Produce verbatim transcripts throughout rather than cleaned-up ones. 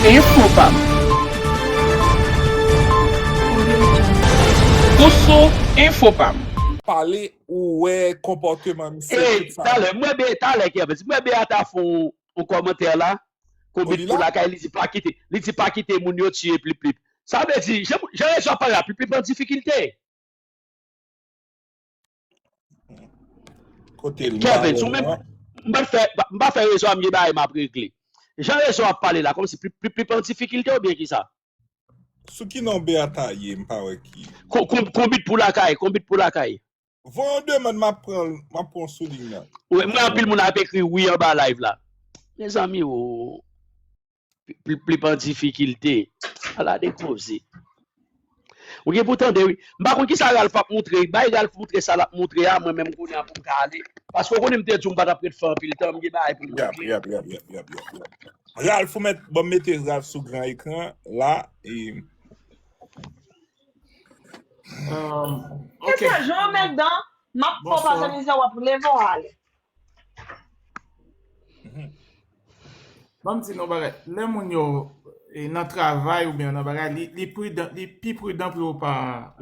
Enfo pa m. Ou sou Enfo pa m. Pale, ou wè konpòteman misye, e, tout sa. Talè, mwen be, talè ki anpè, mwen be ata fè yon, yon kòmantè la, konbit pou lakay, li di pa kite, li di pa kite moun yo tiye Plip Plip. Sa vle di, jan, jan rezon ap pale la, Plip Plip an difikilte. Kote l Kevin, si w menm, m pa fè, m pa fè rezon a m gen bagay m ap regle. Jan rezon ap pale la, kòmsi Plip Plip an difikilte oubyen kisa? Sou ki non Beata ye, m pa wè ki. Ko- kon- Konbit pou lakay, konbit pou lakay. Voye yon demann, m ap pran, m ap pran sou liy nan. Wi, mwen anpil moun ap ekri wi anba live la. Mezanmi, o. Pli, pli, pli an difikilte. Ala de koze. Ou gen pou tande, wi. M pa konn kisa Ralph ap moutre. Bay Ralph moutre sa l ap moutre a, mwen menm kounye a pou m ka ale. Paske w konnen m te di w m pa t ap ret fè anpil tan, m gen bagay pou m regle. Yap, yap, yap, yap, yap, yap, yap. Ralph, ou mèt, bon, m mete Ralph sou gran ekran la, e. Um, ok. Mesye, jan w mèt dan, m ap fè w pase mizè, w ap leve w ale. Mhm. Ban m di nou bagay. Lè moun yo e, nan travay oubyen nan bagay, li, li pridan, li pi pridan pou yo pa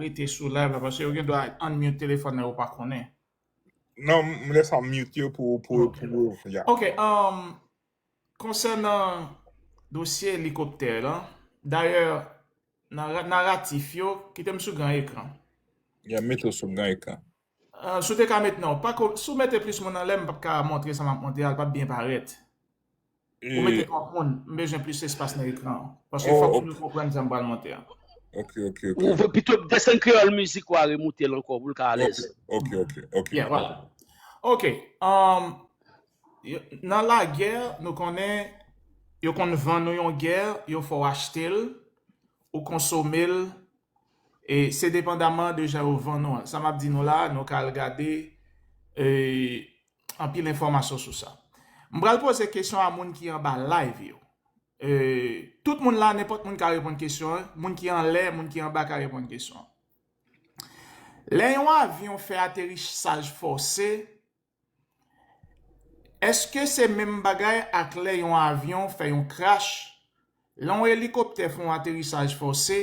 rete sou live la, paske yo gen dwa unmute telefòn nan yo pa konnen. Non, m lè sa mute yo pou, pou, pou yo, ya. Ok, um, konsènan dosye elikoptè lan, dayè, nan ra- naratif yo, kite m sou gran ekran. Ya, mete w sou gran ekran. Ah, si w te ka met non, pa ko- si w mete plis moun anlè, m p ap ka montre sa m ap montre a, l p ap byen parèt. Ou mete twòp moun, m bezwen plis espas nan ekran an. Paske fòk moun yo konprann sa m pral montre a. Ok, ok, ok. Ou vle pito desann kreyòl mizik ou a remoute l ankò pou l ka alèz. Ok, ok, ok. Yeah, voilà. Ok, um, yo- nan lagè, nou konnen, yo konn vann ou yon gè, yo fè w achte l, ou konsome l, e se depandaman de jan yo vann ou an. Sa m ap di nou la, nou ka al gade, e, anpil enfòmasyon sou sa. M pral poze kesyon a moun ki anba live yo. E, tout moun la, nenpòt moun ka reponn kesyon an. Moun ki anlè, moun ki anba ka reponn kesyon an. Lè yon avyon fè aterisaj fòse, èske se menm bagay ak lè yon avyon fè yon krach? Lè yon elikoptè fè yon aterisaj fòse,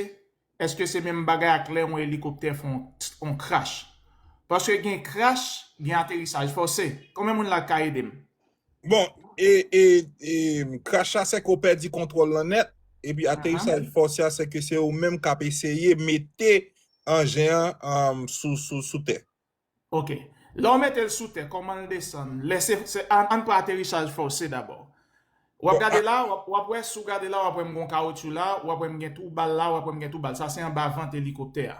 èske se menm bagay ak lè yon elikoptè fè yon, yon krach? Paske gen krach, gen aterisaj fòse. Konbyen moun la k ka ede m? Bon, e, e, e, krach la, se ke w pèdi kontwòl lan nèt, epi aterisaj fòse a, se ke se ou menm k ap eseye mete anjen an, um, sou, sou, sou tè. Ok. Lè w mete l sou tè, kòman l desann? Lè se, se, ann, ann pran aterisaj fòse dabò. W ap gade la, w ap, w ap wè, si w gade la, w ap wè m gon kawotchou la, w ap wè m gen twou bal la, w ap wè m gen twou bal. Sa se anba vant elikoptè a.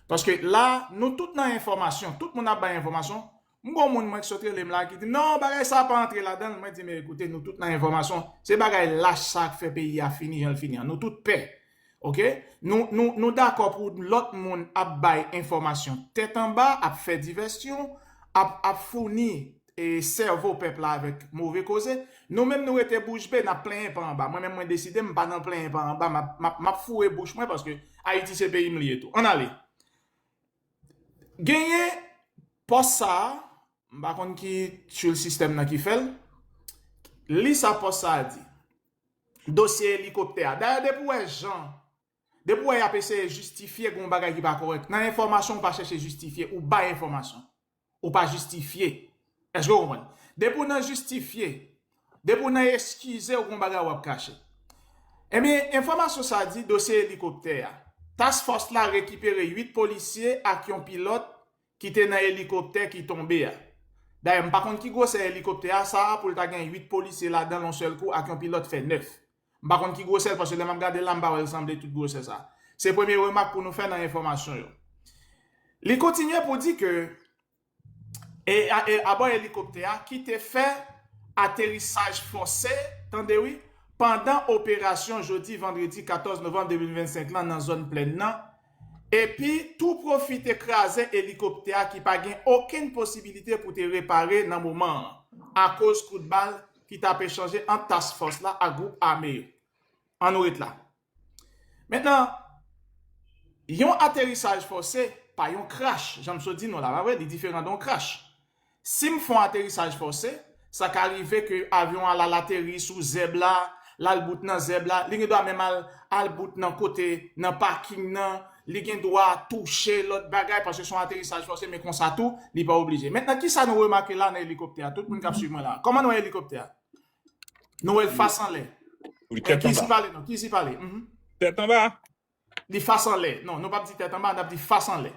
Paske la, nou tout nan enfòmasyon, tout moun ap bay enfòmasyon. M gon moun mwen ki sot rele m la ki di m, "Non, bagay sa pa antre ladan l." Mwen di, "Men ekoute, nou tout nan enfòmasyon. Se bagay lach sa k fè peyi a fini jan l fini an. Nou tout pè." Ok? Nou, nou, nou dakò pou lòt moun ap bay enfòmasyon tèt anba, ap fè divèsyon, ap, ap founi, e, sèvo pèp la avèk move koze. Nou menm nou rete bouch be, n ap plenyen pa anba. Mwen menm mwen deside m pa nan plenyen pa anba, m ap, m ap, m ap foure bouch mwen paske Ayiti se peyi m li ye tou. Ann ale. Genyen pòs sa a, m pa konn ki tchoul sistèm nan ki fè l. Li sa pòs sa a di. Dosye elikoptè a. Dayè, depi w wè jan, depi w wè y ap eseye jistifye gen yon bagay ki pa kòrèk, nan enfòmasyon ou pa chèche jistifye, ou bay enfòmasyon. Ou pa jistifye. Èske w konprann? Depi w nan jistifye, depi w nan eskize, ou gen yon bagay w ap kache. Ebyen, enfòmasyon sa di dosye elikoptè a. Task Force la rekipere uit polisye ak yon pilòt ki te nan elikoptè ki tonbe a. Dayè, m pa konn ki gwosè elikoptè a, sa a pou l ta gen uit polisye ladan l yon sèl kou ak yon pilòt fè nèf. M pa konn ki gwosè l, paske lè m ap gade l la, m pa wè l sanble tout gwosè sa. Se premye remak pou nou fè nan enfòmasyon yo. Li kontinye pou di ke e, a- e abò elikoptè a ki te fè aterisaj fòse, tande wi, pandan operasyon jodi vandredi katòz novanm de mil vennsenk lan nan zòn plèn nan, epi tou pwofite kraze elikoptè a ki pa gen okenn posibilite pou te repare nan moman an, akoz kout bal ki t ap echanje ant task force la ak gwoup ame yo. Ann nou ret la. Mentnan, yon aterisaj fòse pa yon krach, jan m sot di nou la, pa vre? Li diferan de yon krach. Si m fè yon aterisaj fòse, sa ka rive ke avyon an al ateri sou zèb la, l al bout nan zèb la, li gen dwa menm al, al bout nan kote, nan paking nan, li gen dwa touche lòt bagay, paske se yon aterisaj fòse, men konsa tou, li pa oblije. Mentnan, kisa nou remake la nan elikoptè a? Tout moun k ap swiv mwen la. Kòman nou wè elikoptè a? Nou wè l fas anlè. Wi, tèt anba. Ki si pale, non? Ki si pale? Mhm. Tèt anba. Li fas anlè. Non, nou p ap di tèt anba, n ap di fas anlè.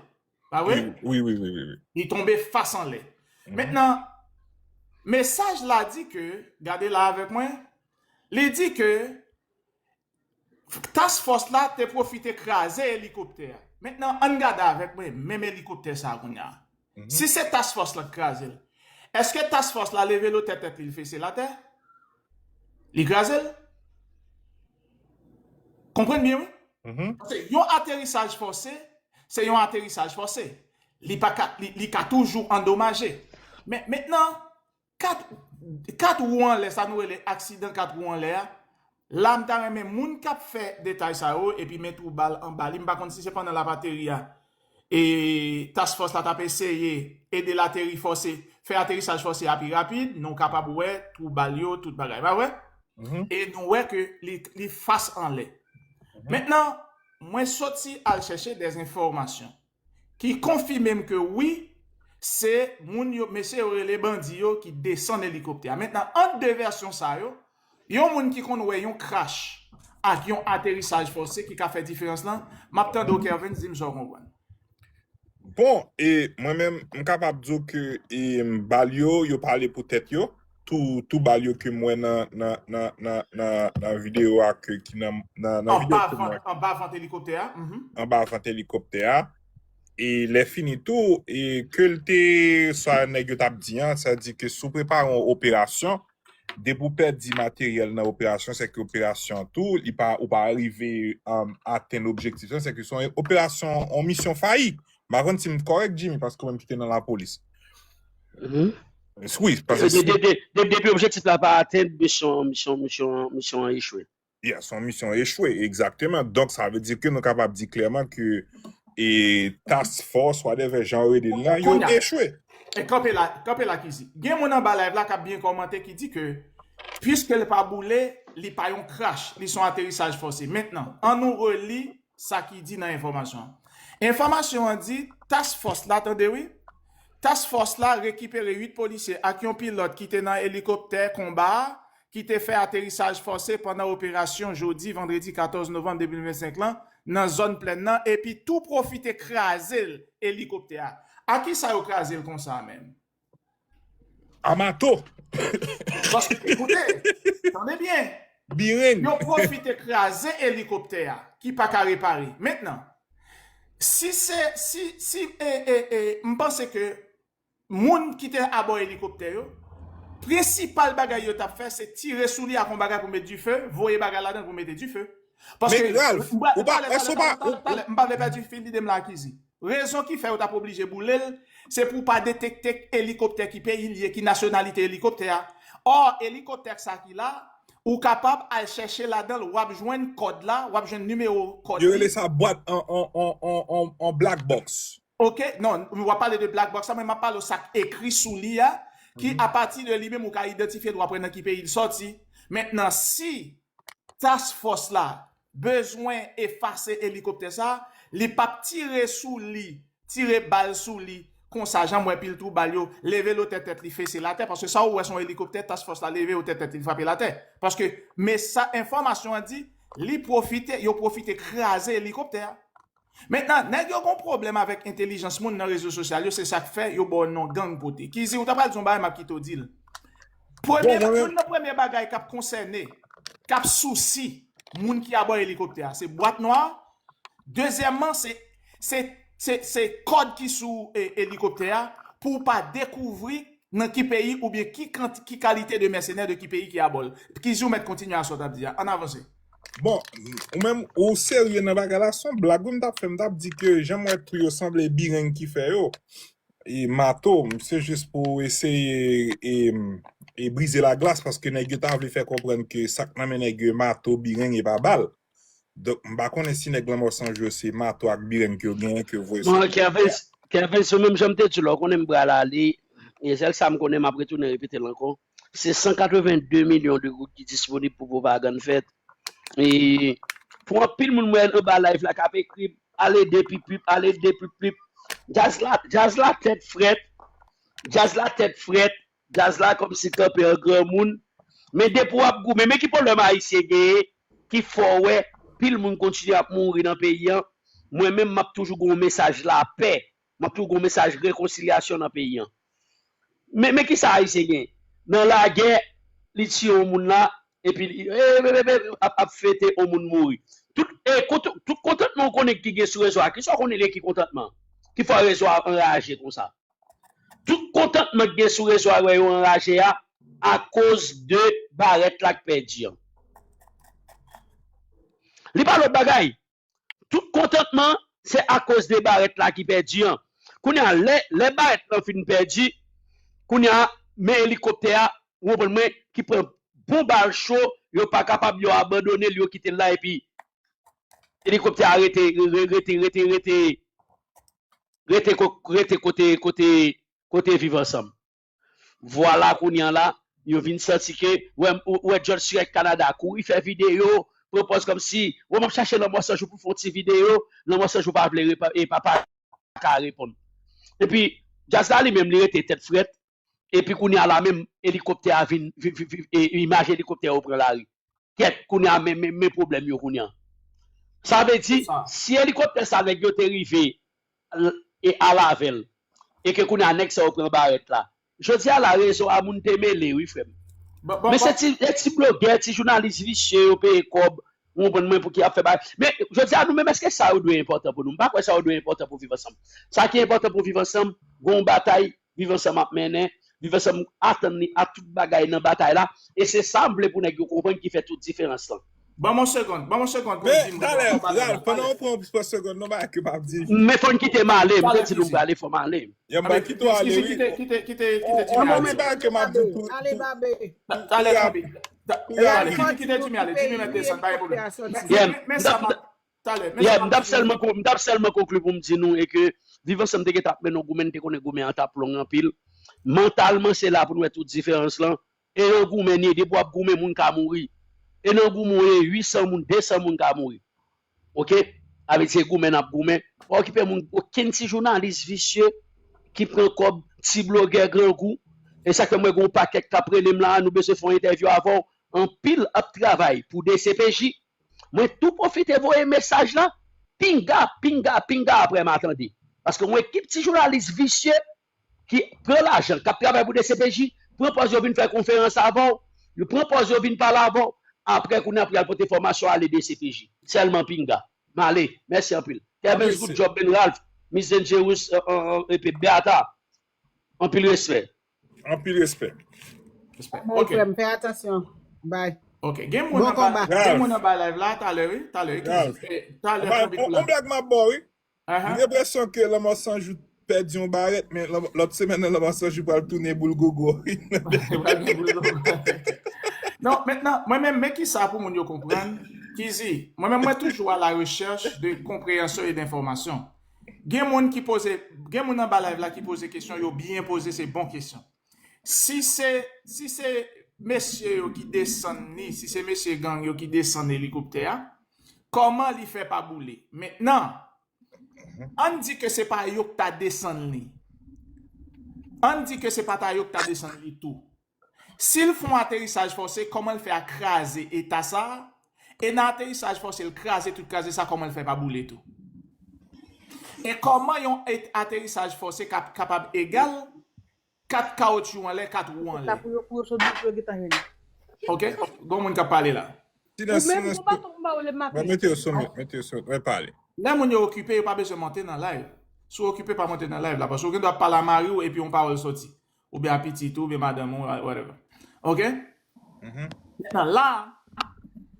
Pa vre? Wi, wi, wi, wi, wi, wi. Li tonbe fas anlè. Mhm. Mentnan, mesaj la di ke, gade la avèk mwen, li di ke task fòs la te pwofite kraze elikoptè a. Mentnan, ann gade avèk mwen, menm elikoptè sa a kounye a. Mhm. Si se task fòs la k kraze l, èske task fòs la leve l otè tèt li, l fese l atè? Li kraze l? Konprann byen, wi. Mhm. Paske yon aterisaj fòse, se yon aterisaj fòse. Li pa ka, li, li ka toujou andomaje. Men, mentnan, kat, kat wou anlè, sa nou rele aksidan kat wou anlè a, la, m ta renmen moun k ap fè detay sa yo, epi men twou bal anba li, m pa konn si se pandan l ap ateri a, e task fòs la t ap eseye ede l ateri fòse, fè aterisaj fòse a pi rapid, nou kapab wè twou bal yo, tout bagay, pa vre? Mhm. E nou wè ke li, li fas anlè. Mhm. Mentnan, mwen soti al chèche dèzenfòmasyon ki konfime m ke wi, se moun yo, mesye yo rele bandi yo ki desann elikoptè a. Mentnan, ant de vèsyon sa yo, yon moun ki konn wè yon krach ak yon aterisaj fòse ki ka fè diferans lan, m ap tande w, Kervens, di m sa w konprann. Bon, e mwen menm, m kapab di w ke, e, bal yo, yo pale pou tèt yo. Tou, tou bal yo ke m wè nan, nan, nan, nan, nan, nan videyo a ke, ki nan, nan, nan videyo ke m wè. Anba vant elikoptè a? Mhm. Anba vant elikoptè a. E lè fini tou, e ke l te, sa nèg yo t ap di an, sa di ke si w prepare yon operasyon, depi w pèdi materyèl nan operasyon, se ke operasyon an tou, li pa, ou pa rive, um, atenn objektif lan, se ke se yon operasyon, yon misyon fayi. M pa konn si m kòrèk, Jimmy, paske ou menm ki te nan lapolis. Mhm. Wi, paske de, de, de, de, depi objektif la pa atenn, misyon, misyon, misyon, misyon an echwe. Yeah, se yon misyon echwe, egzakteman. Donk, sa vle di ke nou kapab di klèman ke, e, task force, whatever, jan yo rele l lan, yo echwe. E kanpe la, kanpe la, Kizi. Gen moun anba live la k ap byen kòmante ki di ke, piske l pa boule, li pa yon krach, li se yon aterisaj fòse. Mentnan, ann nou reli sa ki di nan enfòmasyon an. Enfòmasyon an di, task force la, tande wi, task force la rekipere uit polisye ak yon pilòt ki te nan elikoptè konba a, ki te fè aterisaj fòse pandan operasyon jodi, vandredi katòz novanm de mil vennsenk lan, nan zòn plèn nan, epi tou pwofite kraze l, elikoptè a. A kisa yo kraze l konsa menm? A mato. Paske, ekoute, tande byen. Bireng. Yo pwofite kraze elikoptè a, ki pa ka repare. Mentnan, si se, si, si, e, e, e, m panse ke moun ki te abò elikoptè yo, prensipal bagay yo t ap fè, se tire sou li ak yon bagay pou met dife, voye bagay ladan l pou mete dife. Paske, men Ralph, ou pa, talè, èske ou pa, talè, talè, m pa vle pèdi fil lide m la, Kizi. Rezon ki fè yo t ap oblije boule l, se pou pa detekte elikoptè ki peyi l ye, ki nasyonalite elikoptè a. Ò, elikoptè sa ki la, ou kapab al chèche ladan l, w ap jwenn kòd la, w ap jwenn nimewo kòd li. Yo rele sa bwat an, an, an, an, an, an black box. Oke, non, w ap pale de black box la, men m ap pale w sa k ekri sou li a, ki apati de li menm ou ka idantifye l, w ap wè nan ki peyi l sòti. Mentnan, si task force la bezwen efase elikoptè sa, li p ap tire sou li, tire bal sou li, konsa, jan m wè pil twou bal yo, leve l otè tèt li, fese l atè, paske sa ou wè se yon elikoptè, task force la leve otè tèt li, frape l atè. Paske, men sa enfòmasyon an di, li pwofite, yo pwofite kraze elikoptè a. Mentnan, nèg yo gon pwoblèm avèk entèlijans moun nan rezo sosyal yo, se sa k fè yo ba w non gang pote. Kizi, ou ta pral di yon bagay, m ap kite w di l. Premye, bon, mwen menm, youn nan premye bagay k ap konsène, k ap sousi moun ki abò elikoptè a, se bwat nwa. Dezyèmman, se, se, se, se kòd ki sou, e, elikoptè a pou w pa dekouvri nan ki peyi oubyen ki kant-, ki kalite de mèsenè de ki peyi ki abò l. Kizi, ou mèt kontinye a sa w t ap di a. Ann avanse. Bon, ou menm, ou serye nan bagay la, se yon blag wi m t ap fè. M t ap di ke jan m wè tou yo sanble bireng ki fè yo. E mato, se jis pou eseye e, e brize laglas, paske nèg yo ta vle fè konprann ke sa k nan men nèg yo mato, bireng, e pa bal. Donk, m pa konnen si nèg Lanmò San Jou yo se mato ak bireng ke yo genyen ke yo voye sou. Non, Kervens, Kervens, se menm jan m te di w la, ou konnen m pral ale, e sèl sa m konnen, m ap retounen repete l ankò. Se san katrevenn de milyon de goud ki disponib pou pwopagann fèt. E pou anpil moun mwen anba live la k ap ekri, ale de pipip, ale de pipip. Djaz la, djaz la tèt frèt, djaz la tèt frèt, djaz la kòmsi kanpe an granmoun. Men depi w ap goumen, men ki pwoblèm Ayisyen genyen ki fè w wè pil moun kontinye ap mouri nan peyi an. Mwen menm, m ap toujou gen yon mesaj lapè, m ap toujou gen yon mesaj rekonsilyasyon nan peyi an. Men, men kisa Ayisyen gen? Nan lagè, li tiye yon moun la, epi li e, e, e, e, ap, ap fete yon moun mouri. Tout, e, kont-, tout kontantman w konnen ki gen sou rezo a, kisa w konnen de ki kontantman? Ki fè rezo a anraje konsa? Tout kontantman ki gen sou rezo a, wè yo anraje a, akoz de barèt la k pèdi an. Li pa lòt bagay. Tout kontantman, se akoz de barèt la ki pèdi an. Kounye a, lè, lè barèt lan fin pèdi, kounye a, men elikoptè a, ou konprann mwen, ki pran bon bal cho, yo pa kapab, yo abandone l, yo kite l la, epi elikoptè a rete, re-, rete, rete, rete, rete, ko-, rete kote, kote, kote Viv Ansanm. Vwala kounye a la, yo vin santi ke, wè, wè George Sirek Kanada kouri fè videyo, pran pòz kòmsi, wè, m ap chache Lanmò San Jou pou fè yon ti videyo, Lanmò San Jou pa vle repa-, e pa, pa ka reponn. Epi, djaz la li menm, li rete tèt frèt, epi kounye a la menm, elikoptè a vin, vi-, vi-, vi-, e, imaj elikoptè yo pran lari. Kèt, kounye a, men, men, men pwoblèm yo kounye a. Sa vle di, si elikoptè sa nèg yo te rive l-, e al avè l, e ke kounye a nèg sa yo pran barèt la. Jodi a la, rezo a moun te mele, wi, frè m. Men se ti, se ti blogè, ti jounalis visye yo peye kòb, ou konprann mwen, pou ki ap fè bagay. Men jodi a, nou menm, èske sa yo dwe enpòtan pou nou? M pa kwè sa yo dwe enpòtan pou Viv Ansanm. Sa ki enpòtan pou Viv Ansanm, gon batay, Viv Ansanm ap mennen, Viv Ansanm atann li ak tout bagay nan batay la, e se sa m vle pou nèg yo konprann ki fè tout diferans lan. Ban m yon segonn, ban m yon segonn pou m di moun yo. Men talè, Ralph, pandan w pran yon segonn, non, bagay ke m ap di. Men fò n kite m ale, m te di nou m prale, fò m ale. Ya, m pral kite w ale, wi. Kite, kite, kite, kite Jimmy ale. Bagay ke m ap di pou, ale, Babe. Talè, Jimmy. Talè, kite, kite Jimmy ale, Jimmy mèt desann, pa gen pwoblèm. Men, men sa m ap Talè, men Yeah, sa m t ap sèlman kon-, m t ap sèlman konkli pou m di nou e ke Viv Ansanm te gentan ap mennen yon goumen, n te konnen goumen an t ap long anpil. Mantalman, se la pou n wè tout diferans lan. E nan goumen n ye, depi w ap goumen, moun ka mouri. E nan goumen w ye, uit san moun, de san moun ka mouri. Oke? Avèk se goumen n ap goumen. Pa okipe moun, okenn ti jounalis visye ki pran kòb, ti blogè grangou. E sa k fè m wè gen yon pakèt k ap rele m la, nou bezwen fè yon entèvyou avè w. Anpil ap travay pou D C P J. Mwen tou pwofite voye mesaj la, pinga, pinga, pinga apre m a tande. Paske yon ekip ti jounalis visye ki pran lajan, k ap travay pou D C P J, pran pòz yo vin fè konferans avè w, yo pran pòz yo vin pale avè w, apre kounye a pou y al pote enfòmasyon ale D C P J. Sèlman pinga. M ale. Mèsi anpil. Kevens, good job, Ben Ralph, Miss Dangerous, euh, euh, euh, epi Beata. Anpil respè. Anpil respè. Respè. Bye, frè m, fè atansyon. Bye. Ok. Gen moun anba, gen moun anba live la, talè, wi, talè, wi, ki di, eh, talè, on blag m ap ba w, wi. M gen enpresyon ke Lanmò San Jou pèdi yon barèt, men Lanmò, lòt semèn nan, Lanmò San Jou pral tounen boul gogo, wi. Pral tounen boul gogo. Non, mentnan, mwen menm, men kisa pou moun yo konprann, Kizi, mwen menm, mwen toujou à la recherche de compréhension et d'information. Gen moun ki poze, gen moun anba live la ki poze kesyon, yo byen poze, se bon kesyon. Si se, si se mesye yo ki desann li, si se mesye gang yo ki desann elikoptè a, kòman li fè pa boule? Mentnan, ann di ke se pa yo k ta desann li. Ann di ke se pa ta yo k ta desann li tou. Si l fè yon aterisaj fòse, kòman l fè a kraze eta sa a? E nan aterisaj fòse, l kraze tout kraze sa, kòman l fè pa boule tou? E kòman yon et-, aterisaj fòse ka, kapab egal kat kawotchou anlè, kat wou anlè? Sa pou yo, pou yo sot di pou yo gentan gen. Ok? Gon moun k ap pale la. Silans, silans. Ou menm, ou pa tou, ou pa wè m ap. Bon, mete yo sou mute, mete yo sou mute, mwen pale. Lè moun yo okipe, yo pa bezwen monte nan live. Si w okipe, pa monte nan live la, paske w gen dwa ap pale a mari w epi yon pawòl soti. Oubyen a pitit ou, oubyen madanm ou, whatever. Ok? Mentnan la,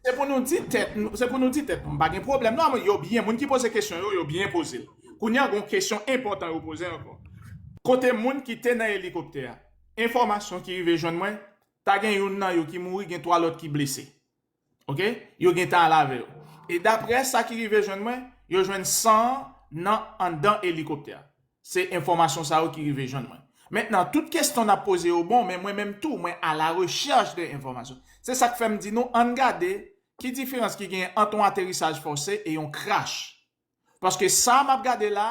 se pou nou di tèt nou, se pou nou di tèt nou, m pa gen pwoblèm non, yo byen, moun ki poze kesyon yo, yo byen poze l. Kounye a, gon kesyon enpòtan yo poze ankò. Kote moun ki te nan elikoptè a? Enfòmasyon ki rive jwenn mwen, ta gen youn nan yo ki mouri, gen twa lòt ki blese. Ok? Yo gentan al avè yo. E daprè sa ki rive jwenn mwen, yo jwenn san an nan anndan elikoptè a. Se enfòmasyon sa yo ki rive jwenn mwen. Mentnan, tout kesyon n ap poze yo bon, men mwen menm tou, mwen à la recherche de enfòmasyon. Se sa k fè m di nou, ann gade ki diferans ki genyen ant yon aterisaj fòse e yon krash. Paske sa m ap gade la,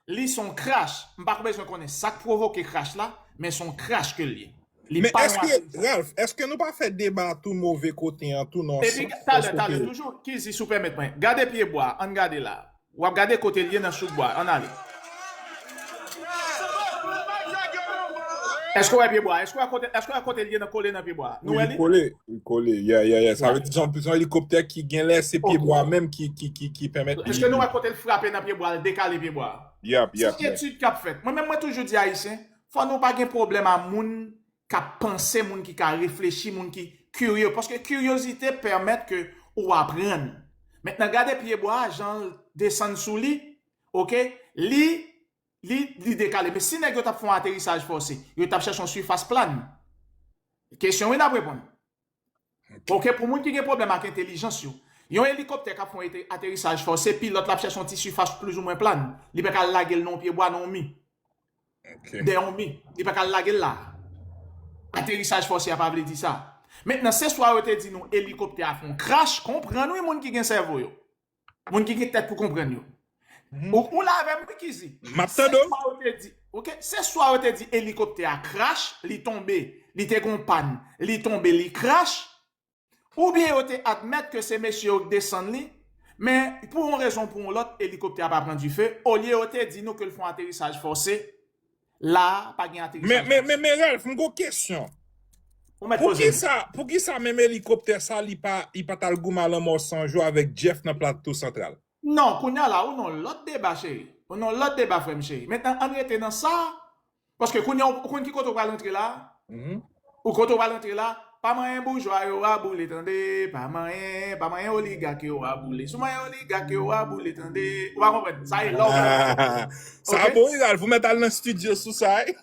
li se yon krash. M pa bezwen konnen sa k pwovoke krash la, men se yon krash ke l ye. Li Men pa yon èske, aterisaj. Ralph, èske nou pa fè deba tou move kote an tou nan Epi, sans? Talè, talè, toujou, Kizzy, si w pèmèt mwen. Gade pye bwa, ann gade la. W ap gade kote l ye nan chouk bwa, ann ale. Èske w wè pye bwa? Èske w wè kote, èske w wè kote l ye nan kole nan pye bwa? Nou wè Li li? Kole, li kole, yeah, yeah, yeah. Sa vle di se yon, se yon elikoptè ki gen lè, se pye bwa menm ki, ki, ki, ki pèmèt li. Èske nou wè kote l frape nan pye bwa, l dekale pye bwa? Yap, yap, Se etid k ap fèt. Mwen menm, mwen toujou di Ayisyen, fò nou pa gen pwoblèm a moun k ap panse, moun ki ka reflechi, moun ki kirye. Paske kiryozite pèmèt ke ou aprann. Mentnan, gade pye bwa a, jan l desann sou li, oke? Li, li, li dekale. Men si nèg yo t ap fè yon aterisaj fòse, yo t ap chèche yon sifas plan. Kesyon wi n ap reponn. Oke, pou moun ki gen pwoblèm ak entelijans yo, yon elikoptè k ap fè yon ete- aterisaj fòse, pilòt la ap chèche yon ti sifas plizoumwen plan. Li pa ka lage l nan yon pye bwa, nan yon mi. Ok. Dèyè yon mi. Li pa ka lage l la. Aterisaj fòse a pa vle di sa. Mentnan, se swa yo te di nou elikoptè a fè yon krash, konprann wi moun ki gen sèvo yo. Moun ki gen tèt pou konprann yo. Ou, ou la avè m, wi, Kizzy. M ap tande w. Se swa yo te di, oke? Se swa yo te di elikoptè a krash, li tonbe, li te gon pàn, li tonbe, li krash. Oubyen yo te admèt ke se mesye yo k desann li, men pou yon rezon pou yon lòt, elikoptè a pa pran dife. Olye yo te di nou ke l fè yon aterisaj fòse, la a, pa gen aterisaj Men, men, men, men Ralph, m gon kesyon. Ou mèt poze. Poukisa, poukisa menm elikoptè sa, li pa, li pa t al goumen a lanmò san jou avèk Jeff nan Plato Santral? Non, kounye a la, ou nan lòt deba, cheri. Ou nan lòt deba, frè m cheri. Mentnan, ann rete nan sa. Paske kounye a, ou konn ki kote ou pral antre la? Ou kote ou pral antre la? Pa manyen boujwa yo a boule, tande. Pa manyen, pa manyen oligak yo a boule. Si w manyen oligak yo a boule, tande. Ou pa konprann? Sa e lè w pral. Sa bon, wi, Ralph, ou mèt al nan estidyo sou sa, wi.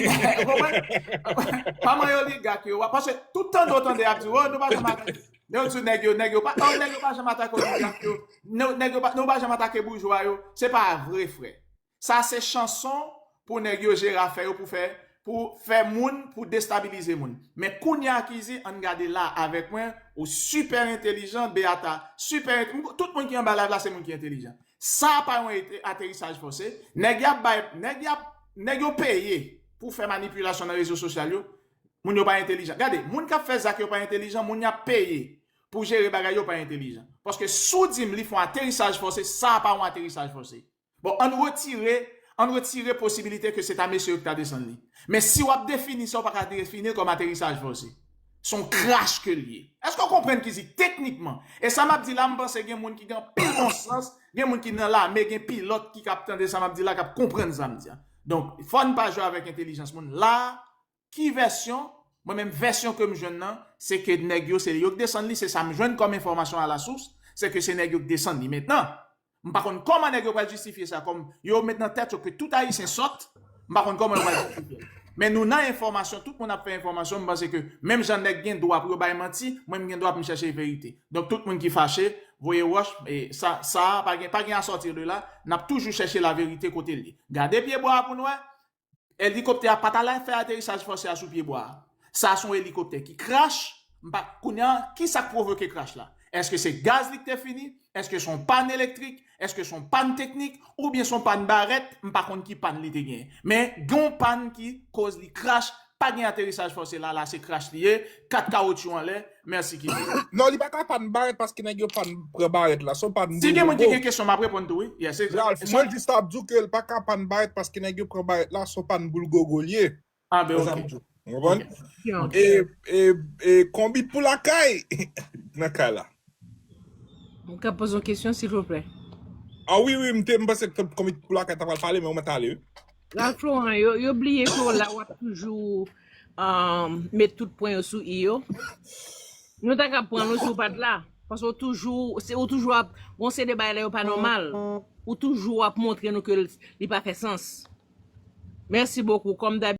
Ou konprann? Pa manyen oligak yo a. Paske tout tande w tande ap di, oh, nou pa janm atake. Yo di nèg yo, nèg yo pa, oh, nèg yo pa janm atake oligak yo. Nèg yo pa, nou pa janm atake boujwa yo. Se pa vre, frè. Sa se chanson pou nèg yo jere afè yo pou fè, pou fè moun, pou destabilize moun. Men kounye a, Kizzy, ann gade la avèk mwen, ou sipè entelijan, Beata, sipè ent-, tout moun ki anba live la se moun ki entelijan. Sa pa yon ete- aterisaj fòse. Nèg y ap bay, nèg y ap, nèg yo peye pou fè manipilasyon nan rezo sosyal yo. Moun yo pa entelijan. Gade, moun k ap fè zak yo pa entelijan, moun y ap peye pou jere bagay yo pa entelijan. Paske si w di m li fè yon aterisaj fòse, sa pa yon aterisaj fòse. Bon, ann retire, ann retire posibilite ke se ta mesye yo ki ta desann li. Men si w ap defini sa, w pa ka defini l kòm aterisaj fòse. Se yon krash ke l ye. Èske w konprann, Kizzy, teknikman? E sa m ap di la, m panse gen moun ki gen anpil bon sans, gen moun ki nan lame, gen pilòt ki k ap tande sa m ap di la, k ap konprann sa m di a. Donk, fò n pa jwe avèk entelijans moun. La, ki vèsyon? Mwen menm, vèsyon ke m jwenn nan, se ke nèg yo, se yo k desann li, se sa m jwenn kòm enfòmasyon à la source, se ke se nèg yo k desann li. Mentnan, m pa konn kòman nèg yo pral jistifye sa, kòm yo met nan tèt yo ke tout Ayisyen sòt, m pa konn kòman yo pral jistifye. Men nou nan enfòmasyon, tout moun ap fè enfòmasyon, m panse ke menm jan nèg gen dwa pou yo bay manti, mwen m gen dwa pou m chèche verite. Donk tout moun ki fache, voye wòch, e sa, sa a, pa gen, pa gen à sortir de là, n ap toujou chèche laverite kote l ye. Gade pye bwa a pou n wè. Elikoptè a pa t al fè aterisaj fòse a sou pye bwa a. Sa se yon elikoptè ki krash. M pa, kounye a, ki sa k pwovoke krash la? Èske se gaz li ki te fini? Èske se yon pàn elektrik? Èske se yon pàn teknik? Oubyen se yon pàn barèt? M pa konn ki pàn li te genyen. Men gen yon pàn ki koz li krash. Pa gen aterisaj fòse la, la se krash li ye. Kat kawotchou anlè. Mèsi, Kizzy. Non, li pa ka pàn barèt paske nèg yo pàn pran barèt la. Se yon pàn Si gen moun ki boulgogo. Gen kesyon, m ap reponn tou, wi. Yes, exact. Ralph, mwen jis ap di w ke l pa ka pàn barèt paske nèg yo pran barèt la, se yon pàn boulgogo l ye. Ah, ben, Se sa m ok. di w. Ou konprann? Ok. E, e, e konbit pou lakay nan kay la. Mwen ka poze yon kesyon, silvouplè. Ah wi, wi, m te, m panse ke konbit pou lakay ta pral pale, men ou mèt ale, wi. Ralph Laurent, yo, yo bliye ke w la, w ap toujou um, met tout pwen yo sou i yo. Nou ta ka pran nou si w pa t la. Paske w toujou, se, ou toujou ap, bon, se de bagay la yo pa nòmal. Ou toujou ap montre nou ke l, li pa fè sans. Mèsi bokou. Kòm